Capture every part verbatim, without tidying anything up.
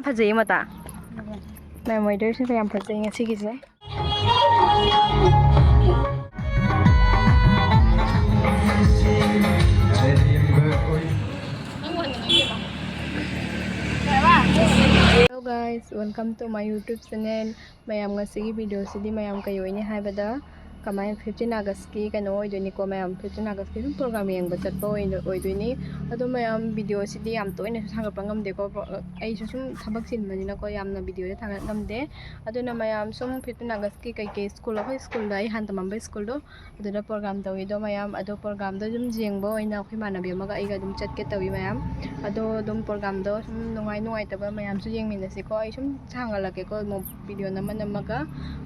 ꯐꯖꯩꯌꯦ ꯃꯇꯥ꯫ ꯃꯌꯥꯝ, ꯋꯦꯗꯔꯁꯤꯡꯁꯦ ꯌꯥꯝ ꯐꯖꯩ ꯉꯁꯤꯒꯤꯁꯦ꯫ Hello guys, welcome to my YouTube channel. ꯃꯌꯥꯝ, ꯉꯁꯤꯒꯤ ꯚꯤꯗꯤꯑꯣꯁꯤꯗꯤ ꯃꯌꯥꯝ ꯀꯩ ꯑꯣꯏꯅꯤ ꯍꯥꯏꯕꯗ, ꯀꯃꯥꯏꯅ, fifteen Augustꯀꯤ ꯀꯩꯅꯣ ꯑꯣꯏꯗꯣꯏꯅꯤꯀꯣ ꯃꯌꯥꯝ, fifteen Augustꯀꯤ ꯁꯨꯝ program ꯌꯦꯡꯕ ꯆꯠꯄ ꯑꯣꯏꯅ ꯑꯣꯏꯗꯣꯏꯅꯤ꯫ ꯑꯗꯣ ꯃꯌꯥꯝ, ꯚꯤꯗꯤꯑꯣꯁꯤꯗꯤ ꯌꯥꯝ ꯇꯣꯏꯅꯁꯨ ꯊꯥꯒꯠꯄ ꯉꯝꯗꯦꯀꯣ, ꯄ꯭ꯔꯣ-, ꯑꯩꯁꯨ ꯁꯨꯝ ꯊꯕꯛ ꯆꯤꯟꯕꯅꯤꯅꯀꯣ ꯌꯥꯝꯅ ꯚꯤꯗꯤꯑꯣꯁꯦ ꯊꯥꯒꯠ ꯉꯝꯗꯦ꯫ ꯑꯗꯨꯅ ꯃꯌꯥꯝ ꯁꯨꯝ fifteen Augustꯀꯤ ꯀꯩꯀꯩ ꯁ꯭ꯀꯨꯜ, ꯑꯩꯈꯣꯏ ꯁ꯭ꯀꯨꯜꯗ, ꯑꯩ ꯍꯥꯟꯅ ꯇꯝꯃꯝꯕ ꯁ꯭ꯀꯨꯜꯗꯣ, ꯑꯗꯨꯗ program ꯇꯧꯋꯤꯗꯣ ꯃꯌꯥꯝ, ꯑꯗꯣ programꯗꯣ ꯑꯗꯨꯝ ꯌꯦꯡꯕ ꯑꯣꯏꯅ ꯑꯩꯈꯣꯏ ꯏꯃꯥꯟꯅꯕꯤ ꯑꯃꯒ ꯑꯩꯒ ꯑꯗꯨꯝ ꯆꯠꯀꯦ ꯇꯧꯋꯤ ꯃꯌꯥꯝ꯫ ꯑꯗꯣ ꯑꯗꯨꯝ programꯗꯣ ꯁꯨꯝ ꯅꯨꯡꯉꯥꯏ ꯅꯨꯡꯉꯥꯏꯇꯕ ꯃꯌꯥꯝꯁꯨ ꯌꯦꯡꯃꯤꯟꯅꯁꯤꯀꯣ꯫ ꯑꯩ ꯁꯨꯝ ꯁꯥꯡꯍꯜꯂꯛꯀꯦꯀꯣ, ꯑꯃꯨꯛ ꯚꯤꯗꯤꯑꯣ ꯅꯝꯃ ꯅꯝꯃꯒ꯫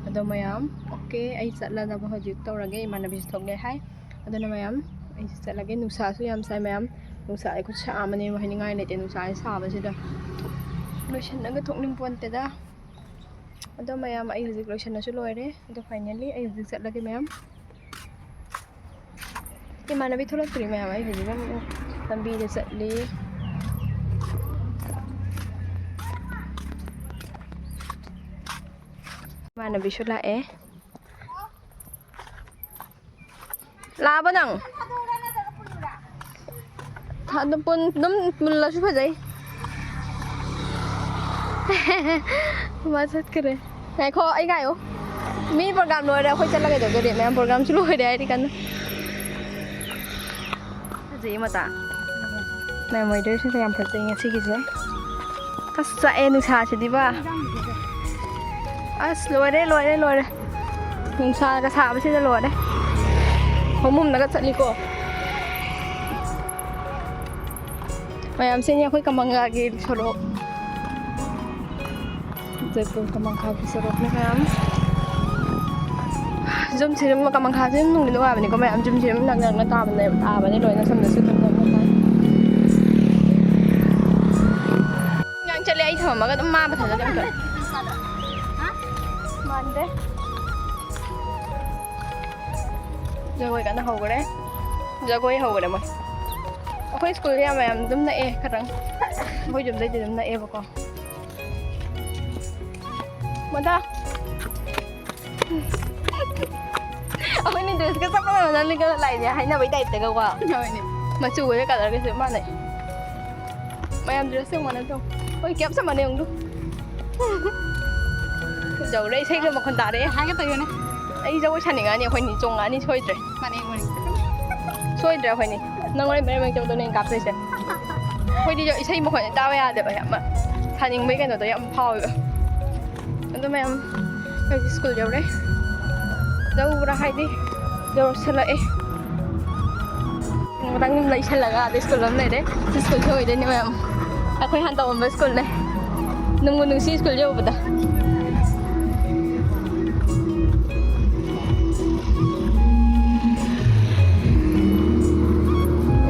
ꯑꯗꯣ ꯃꯌꯥꯝ, okay, ꯑꯩ ꯆꯠꯂꯅꯕ ꯍꯧꯖꯤꯛ ꯇꯧꯔꯒꯦ, ꯏꯃꯥꯟꯅꯕꯤꯁꯨ ꯊꯣꯛꯂꯦ ꯍꯥꯏ꯫ ꯑꯗꯨꯅ ꯃꯌꯥꯝ, ꯑꯩꯁꯨ ꯆꯠꯂꯒꯦ꯫ ꯅꯨꯡꯁꯥꯁꯨ ꯌꯥꯝ ꯁꯥꯏ ꯃꯌꯥꯝ, ꯅꯨꯡꯁꯥ ꯑꯩ ꯈꯨꯠꯁꯥ ꯑꯃꯅꯦꯕ, ꯍꯥꯏꯅꯤꯡꯉꯥꯏ ꯂꯩꯇꯦ ꯅꯨꯡꯁꯥꯁꯦ ꯁꯥꯕꯁꯤꯗ꯫ ꯂꯣꯏꯁꯤꯟꯅꯒ ꯊꯣꯛꯅꯤꯡ ꯄꯣꯟꯇꯦꯗ꯫ ꯑꯗꯣ ꯃꯌꯥꯝ, ꯑꯩ ꯍꯧꯖꯤꯛ ꯂꯣꯏꯁꯤꯟꯅꯁꯨ ꯂꯣꯏꯔꯦ꯫ ꯑꯗꯣ finally ꯑꯩ ꯍꯧꯖꯤꯛ ꯆꯠꯂꯒꯦ ꯃꯌꯥꯝ꯫ ꯏꯃꯥꯟꯅꯕꯤ ꯊꯣꯛꯂꯛꯇ꯭ꯔꯤ ꯃꯌꯥꯝ, ꯑꯩ ꯍꯧꯖꯤꯛ ꯑꯗꯨꯝ ꯂꯝꯕꯤꯗ ꯆꯠꯂꯤ꯫ ꯏꯃꯥꯟꯅꯕꯤꯁꯨ ꯂꯥꯛꯑꯦ꯫ ꯂꯥꯛꯑꯕ ꯅꯪ? ꯑꯗꯨꯝ ꯄꯨꯟ-, ꯑꯗꯨꯝ ꯃꯨꯜꯂꯁꯨ ꯐꯖꯩ꯫ ꯃꯥ ꯆꯠꯈ꯭ꯔꯦ꯫ ꯉꯥꯏꯈꯣ, ꯑꯩ ꯉꯥꯏꯌꯣ꯫ ꯃꯤ program ꯂꯣꯏꯔꯦ, ꯑꯩꯈꯣꯏ ꯆꯠꯂꯒꯦ ꯇꯧꯗꯣꯔꯤ꯫ ꯃꯌꯥꯝ programꯁꯨ ꯂꯣꯏꯔꯦ ꯍꯥꯏꯔꯤ ꯀꯟꯅ꯫ ꯐꯖꯩ ꯃꯇꯥ꯫ ꯃꯌꯥꯝ, weatherꯁꯤꯡꯁꯦ ꯌꯥꯝ ꯐꯖꯩ ꯉꯁꯤꯒꯤꯁꯦ꯫ ꯑꯁ, ꯆꯥꯛꯑꯦ ꯅꯨꯡꯁꯥꯁꯤꯗꯤꯕ꯫ ꯑꯁ, ꯂꯣꯏꯔꯦ, ꯂꯣꯏꯔꯦ, ꯂꯣꯏꯔꯦ꯫ ꯅꯨꯡꯁꯥꯒ ꯁꯥꯕꯁꯤꯗ ꯂꯣꯏꯔꯦ꯫ ꯈꯣꯡꯃꯨꯝꯅꯒ ꯆꯠꯂꯤꯀꯣ꯫ ꯃꯌꯥꯝꯁꯤꯅꯤ ꯑꯩꯈꯣꯏ ꯀꯃꯪꯒꯥꯒꯤ ꯁꯣꯔꯣꯛ꯫ ꯖꯩꯄꯨꯔ ꯀꯃꯪꯈꯥꯒꯤ ꯁꯣꯔꯣꯛꯅꯦ ꯃꯌꯥꯝ꯫ ꯌꯨꯝꯁꯤ ꯑꯗꯨꯝ, ꯀꯃꯪꯈꯥꯁꯤ ꯑꯗꯨꯝ ꯅꯨꯡꯗꯤ ꯅꯨꯡꯉꯥꯏꯕꯅꯤꯀꯣ ꯃꯌꯥꯝ꯫ ꯌꯨꯝꯁꯤ ꯑꯗꯨꯝ ꯅꯛꯅ ꯅꯛꯅ ꯇꯥꯕꯅꯦ, ꯇꯥꯕꯅꯦ ꯂꯣꯏꯅ ꯁꯣꯝꯗꯁꯨ ꯑꯗꯨꯝ ꯅꯛꯅ ꯇꯥꯏ꯫ ꯌꯥꯝ ꯆꯠꯂꯦ ꯑꯩ ꯊꯝꯃꯝꯃꯒ ꯑꯗꯨꯝ ꯃꯥ ꯃꯊꯟꯇ ꯑꯗꯨꯝ ꯆꯠꯂꯦ꯫ ꯃꯥꯟꯗꯦ꯫ ꯖꯒꯣꯏ ꯀꯟꯅ ꯍꯧꯈ꯭ꯔꯦ꯫ ꯖꯒꯣꯏ ꯍꯧꯈ꯭ꯔꯦ ꯃꯣꯏ꯫ ꯑꯩꯈꯣꯏ ꯁ꯭ꯀꯨꯜꯁꯦ ꯌꯥꯝ ꯃꯌꯥꯝ ꯑꯗꯨꯝ ꯅꯛꯑꯦ ꯈꯇꯪ꯫ ꯑꯩꯈꯣꯏ ꯌꯨꯝꯗꯩꯗꯤ ꯑꯗꯨꯝ ꯅꯛꯑꯦꯕꯀꯣ꯫ ꯃꯊꯥ꯫ ꯑꯩꯈꯣꯏꯅꯤ ꯗ꯭ꯔꯦꯁꯀ ꯆꯞ ꯃꯥꯟꯅꯅ ꯂꯤꯠꯂꯒ ꯂꯥꯛꯏꯅꯦ, ꯍꯥꯏꯅꯕꯩ ꯇꯥꯏꯞꯇꯒꯀꯣ꯫ ꯍꯣꯏꯅꯦ꯫ ꯃꯆꯨꯒꯁꯦ, ꯀꯂꯔꯒꯁꯦ ꯃꯥꯟꯅꯩ꯫ ꯃꯌꯥꯝ ꯗ꯭ꯔꯦꯁ ꯌꯦꯡꯉꯣ ꯅꯪ꯫ ꯑꯩꯈꯣꯏ ꯀꯦꯞ ꯆꯞ ꯃꯥꯟꯅꯩ ꯌꯦꯡꯉꯨ꯫ ꯌꯧꯔꯦ, ꯏꯁꯩꯒ ꯃꯈꯣꯟ ꯇꯥꯔꯦ꯫ ꯍꯥꯏꯒꯦ ꯇꯧꯕꯅꯦ꯫ ꯑꯩ ꯖꯒꯣꯏ ꯁꯥꯅꯤꯡꯉꯛꯑꯅꯤ, ꯑꯩꯈꯣꯏꯅꯤ ꯆꯣꯡꯉꯛꯑꯅꯤ ꯁꯣꯏꯗ꯭ꯔꯦ꯫ ꯃꯥꯅꯦ, ꯃꯥꯅꯦ꯫ ꯁꯣꯏꯗ꯭ꯔꯦ ꯑꯩꯈꯣꯏꯅꯤ꯫ ꯅꯪ ꯍꯣꯔꯦꯟ ꯃꯔꯛ ꯃꯔꯛ ꯆꯠꯄꯗꯣ ꯅꯪ ꯀꯥꯞꯇꯣꯏꯁꯦ꯫ ꯑꯩꯈꯣꯏꯗꯤ ꯏꯁꯩ ꯃꯈꯣꯟꯁꯦ ꯇꯥꯕ ꯌꯥꯗꯦꯕ, ꯌꯥꯝ ꯁꯥꯅꯤꯡꯕꯩ ꯀꯩꯅꯣꯗꯣ ꯌꯥꯝ ꯐꯥꯎꯋꯦꯕ꯫ ꯑꯗꯣ ꯃꯌꯥꯝ, ꯑꯩꯈꯣꯏ ꯁ꯭ꯀꯨꯜ ꯌꯧꯔꯦ꯫ ꯌꯧꯕ꯭ꯔꯥ ꯍꯥꯏꯗꯤ ꯌꯧꯁꯜꯂꯛꯑꯦ꯫ ꯃꯊꯪ ꯂꯩꯁꯜꯂꯒ ꯑꯗꯩ ꯁ꯭ꯀꯨꯜ ꯑꯃ ꯂꯩꯔꯦ꯫ ꯁꯤ ꯁ꯭ꯀꯨꯜꯁꯦ ꯑꯣꯏꯗꯣꯏꯅꯦ ꯃꯌꯥꯝ, ꯑꯩꯈꯣꯏ ꯍꯥꯟꯅ ꯇꯧꯔꯝꯕ ꯁ꯭ꯀꯨꯜꯅꯦ꯫ ꯅꯨꯡꯕꯨ ꯅꯨꯡꯁꯤ ꯁ꯭ꯀꯨꯜ ꯌꯧꯕꯗ꯫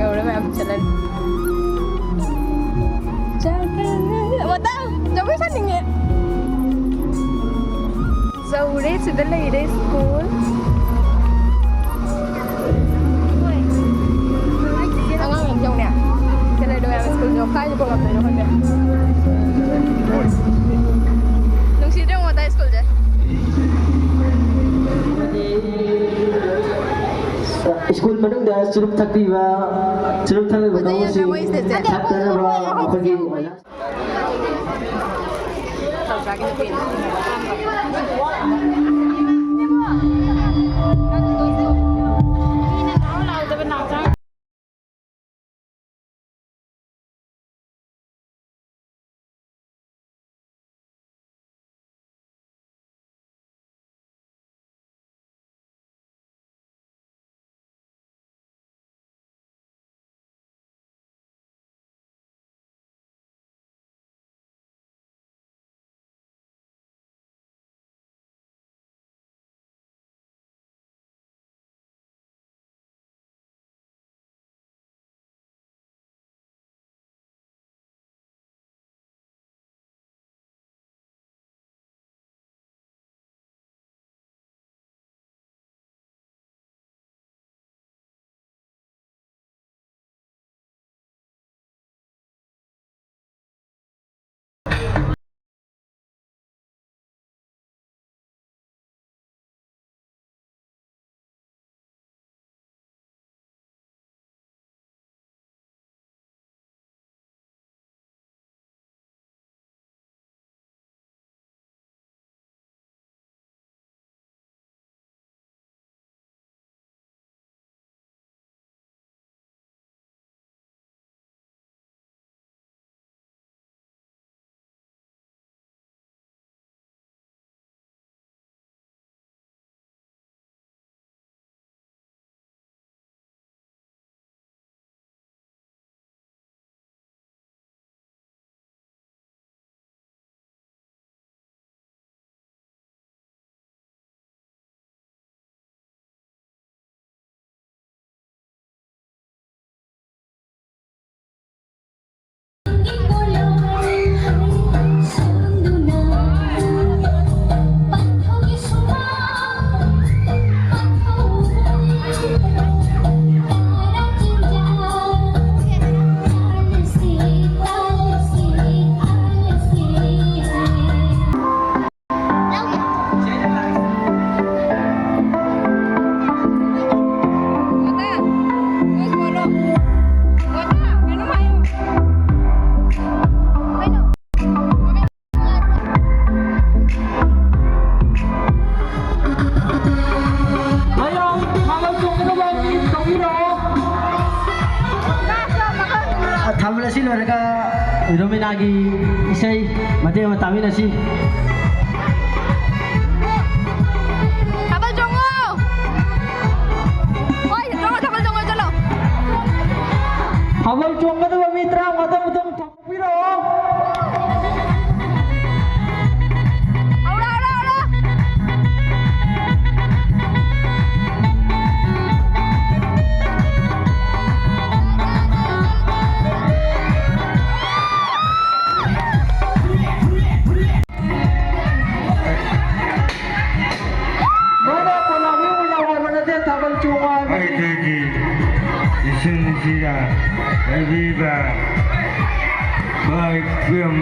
ꯌꯧꯔꯦ ꯃꯌꯥꯝ, ꯆꯠꯂꯅꯤ꯫ ꯆꯠꯂꯅꯤ꯫ ꯃꯇꯥ, ꯖꯒꯣꯏ ꯁꯥꯅꯤꯡꯉꯦ꯫ ꯌꯧꯔꯦ, ꯁꯤꯗ ꯂꯩꯔꯦ ꯁ꯭ꯀꯨꯜ꯫ ꯑꯉꯥꯡ ꯌꯥꯝ ꯌꯧꯅꯦ꯫ ꯁꯤꯗ ꯂꯩꯔꯦ ꯃꯌꯥꯝ ꯁ꯭ꯀꯨꯜꯁꯦ꯫ ꯀꯥꯏꯗ ꯄꯨꯔꯛꯇꯣꯏꯅꯣ ꯈꯪꯗꯦ꯫ ꯅꯨꯡꯁꯤꯗ꯭ꯔꯣ ꯌꯦꯡꯉꯣ, ꯇꯥꯏ ꯁ꯭ꯀꯨꯜꯁꯦ꯫ ꯁ꯭ꯀꯨꯜ ꯃꯅꯨꯡꯗ ꯆꯨꯔꯨꯞ ꯊꯛꯄꯤꯕ, ꯆꯨꯔꯨꯞ ꯊꯛꯂꯤꯕ ꯐꯖꯩ, ꯀꯥꯡꯕꯨꯁꯤꯡ ꯃꯣꯏꯁꯦ꯫ ꯊꯛꯇꯅꯕ ꯑꯩꯈꯣꯏꯒꯤ ꯑꯣꯖꯥ ꯃꯇꯦꯛ ꯑꯃ ꯇꯥꯃꯤꯟꯅꯁꯤ꯫ ꯊꯥꯕꯜ ꯆꯣꯡꯉꯣ! ꯍꯣꯏ, ꯆꯣꯡꯉꯣ, ꯊꯥꯕꯜ ꯆꯣꯡꯉꯣ, ꯆꯠꯂꯣ꯫ ꯊꯥꯕꯜ ꯆꯣꯡꯒꯗꯕ ꯃꯤ ꯇꯔꯥꯃꯉꯥꯗ ꯑꯃꯨꯛꯇꯪ ꯊꯣꯛꯄꯤꯔꯛꯑꯣ꯫ ꯍꯧꯔꯣ, ꯍꯧꯔꯣ, ꯍꯧꯔꯣ꯫ ꯃꯣꯏꯅ ꯄꯣꯂꯥꯡ ꯌꯨꯝ ꯌꯥꯎꯍꯟꯕ ꯅꯠꯇꯦ, ꯊꯥꯕꯜ ꯆꯣꯡꯉꯣ ꯍꯥꯏꯕꯅꯤ꯫ ꯑꯩꯈꯣꯏꯒꯤ ꯏꯁꯤꯡꯁꯤꯗ ꯂꯩꯕꯤꯕ ꯃꯥꯏ ꯄꯤꯌꯝ꯫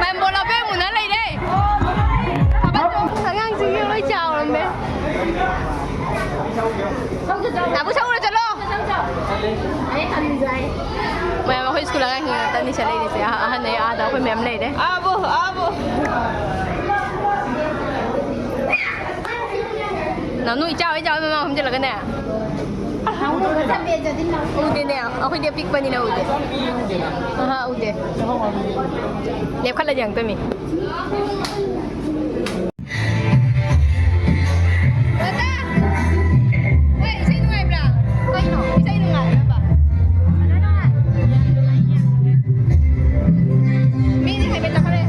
ꯃꯌꯥꯝ ꯕꯣꯂꯥ ꯄꯦꯡ ꯃꯨꯟꯅ ꯂꯩꯔꯦ꯫ ꯊꯥꯕꯜ ꯆꯣꯡ-, ꯑꯉꯥꯡꯁꯤꯡꯁꯦ ꯂꯣꯏ ꯆꯥꯎꯔꯝꯃꯦ꯫ ꯅꯥꯕꯨ ꯁꯧꯔ ꯆꯠꯂꯣ꯫ ꯃꯌꯥꯝ ꯑꯩꯈꯣꯏ ꯁ꯭ꯀꯨꯜ ꯑꯉꯥꯡꯁꯤꯡ ꯉꯥꯛꯇꯅꯤ ꯁꯤꯗ ꯂꯩꯔꯤꯁꯦ꯫ ꯑꯍ-, ꯑꯍꯟ ꯑꯩ ꯑꯥꯗ ꯑꯩꯈꯣꯏ ꯃꯌꯥꯝ ꯂꯩꯔꯦ꯫ ꯑꯥꯕꯨ, ꯑꯥꯕꯨ꯫ ꯅꯥꯅꯨ ꯏꯆꯥ ꯍꯣꯏ ꯆꯥꯎ ꯃꯃꯥ ꯐꯝꯖꯤꯜꯂꯒꯅꯦ꯫ ꯎꯗꯦꯅꯦ, ꯑꯩꯈꯣꯏꯗꯤ ꯑꯄꯤꯛꯄꯅꯤꯅ ꯎꯗꯦ꯫ ꯑꯍꯥ, ꯎꯗꯦ꯫ ꯂꯦꯞꯈꯠꯂꯗꯤ ꯌꯦꯡꯉꯛꯇꯣꯏꯃꯤ꯫ ꯃꯤꯗꯤ ꯍꯥꯏꯐꯦꯠ ꯆꯠꯈ꯭ꯔꯦ꯫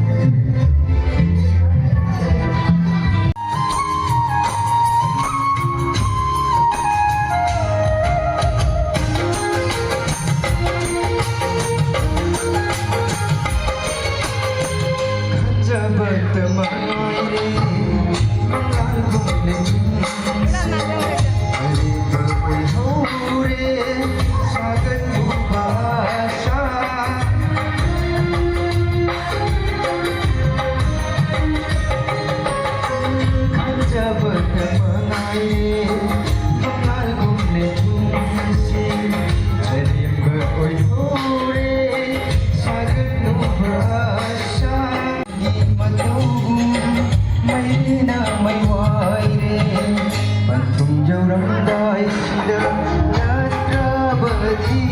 ꯈꯟꯖꯕꯇ ꯃꯉꯥꯏꯔꯦ, ꯃꯉꯥꯜꯒꯨꯝ ꯂꯩꯆꯤꯟꯁꯦ ꯑꯔꯦꯝꯕ ꯑꯣꯏꯍꯧꯔꯦ, ꯁꯥꯒꯠꯂꯨꯕ ꯑꯁꯥ꯫ ꯈꯟꯖꯕꯇ ꯃꯉꯥꯏꯔꯦ, ꯃꯉꯥꯜꯒꯨꯝ ꯂꯩꯆꯤꯟꯁꯦ ꯑꯔꯦꯝꯕ ꯑꯣꯏꯍꯧꯔꯦ, ꯁꯥꯒꯠꯂꯨꯕ ꯑꯁꯥ꯫ ꯃꯇꯧꯒꯨꯝ ꯃꯩꯅ ꯃꯩ ꯋꯥꯏꯔꯦ, ꯄꯟꯊꯨꯡ ꯌꯧꯔꯝꯗꯥꯏꯁꯤꯗ ꯅꯠꯇ꯭ꯔꯕꯗꯤ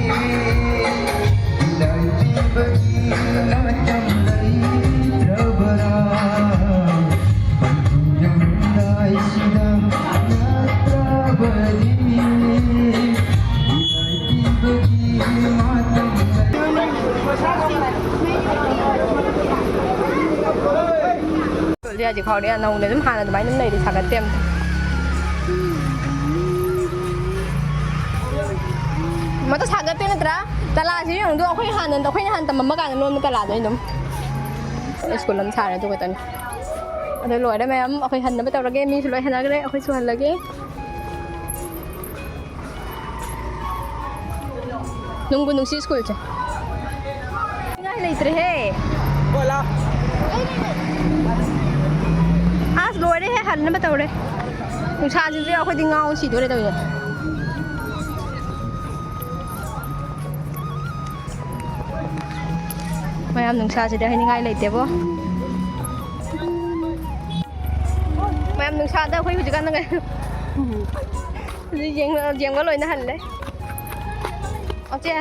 ꯍꯧꯖꯤꯛ ꯍꯧꯖꯤꯛ ꯐꯥꯎꯗꯤ ꯅꯧꯅ ꯑꯗꯨꯝ ꯍꯥꯟꯅ ꯑꯗꯨꯃꯥꯏꯅ ꯑꯗꯨꯝ ꯂꯩꯔꯤ, ꯁꯥꯒꯠꯇꯦ ꯑꯝꯇ꯫ ꯃꯗꯣ ꯁꯥꯒꯠꯇꯦ ꯅꯠꯇ꯭ꯔꯥ? ꯇꯂꯥꯁꯤ ꯌꯦꯡꯉꯨꯗꯣ, ꯑꯩꯈꯣꯏ ꯍꯥꯟꯅ, ꯑꯩꯈꯣꯏꯅ ꯍꯥꯟꯅ ꯇꯝꯃꯝꯕ ꯀꯥꯟꯗ ꯂꯣꯟꯕ ꯇꯂꯥꯗꯣ ꯑꯗꯨꯝ꯫ ꯁ꯭ꯀꯨꯜ ꯑꯃ ꯁꯥꯔꯦ ꯑꯗꯨ ꯈꯛꯇꯅꯤ꯫ ꯑꯗꯣ ꯂꯣꯏꯔꯦ ꯃꯌꯥꯝ, ꯑꯩꯈꯣꯏ ꯍꯟꯅꯕ ꯇꯧꯔꯒꯦ, ꯃꯤꯁꯨ ꯂꯣꯏ ꯍꯟꯅꯈ꯭ꯔꯦ, ꯑꯩꯈꯣꯏꯁꯨ ꯍꯜꯂꯒꯦ꯫ ꯅꯨꯡꯕꯨ ꯅꯨꯡꯁꯤ ꯁ꯭ꯀꯨꯜꯁꯦ꯫ ꯅꯤꯡꯉꯥꯏ ꯂꯩꯇ꯭ꯔꯦꯍꯦ꯫ ꯑꯁ ꯂꯣꯏꯔꯦꯍꯦ, ꯍꯟꯅꯕ ꯇꯧꯔꯦ꯫ ꯅꯨꯡꯁꯥꯁꯤꯁꯨ ꯑꯩꯈꯣꯏꯗꯤ ꯉꯥꯎ ꯁꯤꯗꯣꯔꯦ ꯇꯧꯔꯤꯁꯦ꯫ ꯃꯌꯥꯝ ꯅꯨꯡꯁꯥꯁꯤꯗꯤ ꯍꯥꯏꯅꯤꯡꯉꯥꯏ ꯂꯩꯇꯦꯕꯣ꯫ ꯃꯌꯥꯝ ꯅꯨꯡꯁꯥꯗ ꯑꯩꯈꯣꯏ ꯍꯧꯖꯤꯛꯀꯥꯟꯗ ꯀꯩ-, ꯍꯧꯖꯤꯛ ꯌꯦꯡꯕ, ꯌꯦꯡꯕ ꯂꯣꯏꯅ ꯍꯜꯂꯦ꯫ ꯑꯣꯆꯦ꯫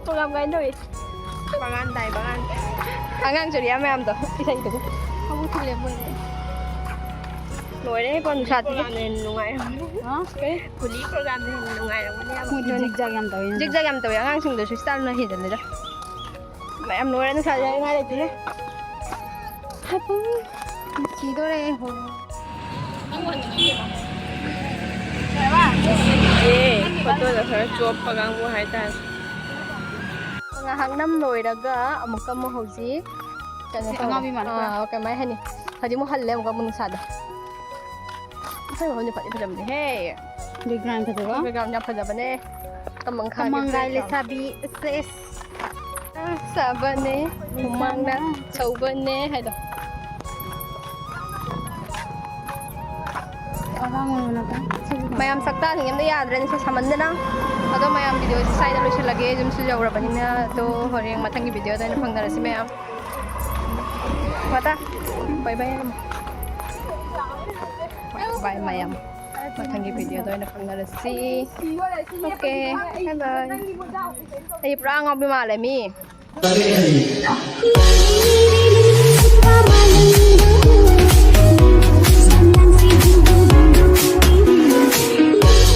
ꯄ꯭ꯔꯣꯒ꯭ꯔꯥꯝ ꯀꯥꯏꯅ ꯇꯧꯏ꯫ ꯕꯒꯥꯟ ꯇꯥꯏ, ꯕꯒꯥꯟ꯫ ꯑꯉꯥꯡ ꯆꯨꯔꯤꯌꯥ ꯃꯌꯥꯝꯗꯣ ꯏꯁꯩꯗꯨꯒ꯫ ꯑꯃꯨꯛ ꯊꯤꯜꯂꯦ ꯃꯣꯏꯗꯤ꯫ ꯂꯣꯏꯔꯦ ꯀꯣ ꯅꯨꯡꯁꯥꯗꯨꯗꯤ꯫ ꯄ꯭ꯔꯣꯒ꯭ꯔꯥꯝꯅ ꯍꯦꯟꯅ ꯅꯨꯡꯉꯥꯏꯔꯝꯒꯅꯤ꯫ ꯍꯥ? ꯀꯩ? ꯀꯨꯂꯤ ꯄ꯭ꯔꯣꯒ꯭ꯔꯥꯝꯅ ꯍꯦꯟꯅ ꯅꯨꯡꯉꯥꯏꯔꯝꯒꯅꯤ ꯍꯥꯏꯕ꯫ ꯃꯣꯏꯗꯤ ꯖꯤꯛ ꯖꯥꯛ ꯌꯥꯝ ꯇꯧꯋꯤ ꯅꯠꯇ꯭ꯔꯥ? ꯖꯤꯛ ꯖꯥꯛ ꯌꯥꯝ ꯇꯧꯋꯤ, ꯑꯉꯥꯡꯁꯤꯡꯗꯨꯁꯨ ꯁ꯭ꯇꯥꯏꯜꯅ ꯍꯦꯟꯖꯜꯂꯤꯗ꯫ ꯃꯌꯥꯝ ꯂꯣꯏꯔꯦ, ꯅꯨꯡꯁꯥꯁꯦ ꯍꯥꯏꯅꯤꯡꯉꯥꯏ ꯂꯩꯇꯦꯍꯦ꯫ ꯁꯤꯗꯣꯔꯦ꯫ ꯑꯦ, ꯐꯣꯇꯣꯗ ꯈꯔ ꯆꯣꯞꯄ ꯀꯥꯡꯕꯨ ꯍꯥꯏꯇꯥꯔꯦ꯫ ꯉꯥꯏꯍꯥꯛ ꯅꯝ ꯂꯣꯏꯔꯒ ꯑꯃꯨꯛꯀ ꯑꯃꯨꯛ ꯍꯧꯖꯤꯛ ꯀꯩꯅꯣ ꯁꯤ ꯇꯧꯔꯦ꯫ ꯑꯉꯥꯎꯕꯤ ꯃꯥꯜꯂꯦ ꯄꯨꯔꯥ꯫ ꯑꯥ, ꯀꯃꯥꯏ ꯍꯥꯏꯅꯤ? ꯍꯧꯖꯤꯛ ꯑꯃꯨꯛ ꯍꯜꯂꯦ ꯑꯃꯨꯛꯀ ꯑꯃꯨꯛ ꯅꯨꯡꯁꯥꯗ꯫ ꯑꯩꯈꯣꯏ ꯃꯐꯝꯁꯦ ꯐꯗꯤ ꯐꯖꯕꯅꯦꯍꯦ꯫ Background ꯐꯖꯕ? Background ꯌꯥꯝ ꯐꯖꯕꯅꯦ꯫ ꯀꯃꯪ ꯈꯥꯕꯤ ꯀꯃꯪ ꯒꯥꯏ background꯫ ꯂꯩꯁꯥꯕꯤ꯫ ꯑꯁ, ꯑꯁ꯫ ꯁꯥꯕꯅꯦ, ꯍꯨꯃꯥꯡꯅ ꯁꯧꯕꯅꯦ ꯍꯥꯏꯗꯣ꯫ ꯑꯉꯥꯡ ꯑꯣꯏꯕꯅꯀꯣ꯫ ꯃꯌꯥꯝ ꯁꯛꯇꯥꯁꯤꯡ ꯑꯝꯇ ꯌꯥꯗ꯭ꯔꯦ, ꯅꯨꯡꯁꯥ ꯁꯥꯃꯟꯗꯅ꯫ ꯑꯗꯣ ꯃꯌꯥꯝ, video ꯁꯦ ꯁ꯭ꯋꯥꯏꯗ ꯂꯣꯏꯁꯤꯜꯂꯒꯦ, ꯌꯨꯝꯁꯨ ꯌꯧꯔꯕꯅꯤꯅ꯫ ꯑꯗꯣ ꯍꯣꯔꯦꯟ ꯃꯊꯪꯒꯤ video ꯗ ꯑꯣꯏꯅ ꯐꯪꯅꯔꯁꯤ ꯃꯌꯥꯝ꯫ ꯇꯥꯇꯥ꯫ Bye bye꯫ Bye ꯃꯌꯥꯝ꯫ ꯃꯊꯪꯒꯤ video ꯗ ꯑꯣꯏꯅ ꯐꯪꯅꯔꯁꯤ꯫ Okay, bye bye꯫ ꯑꯩ ꯄꯨꯔꯥ ꯑꯉꯥꯎꯕꯤ ꯃꯥꯜꯂꯦ ꯃꯤ꯫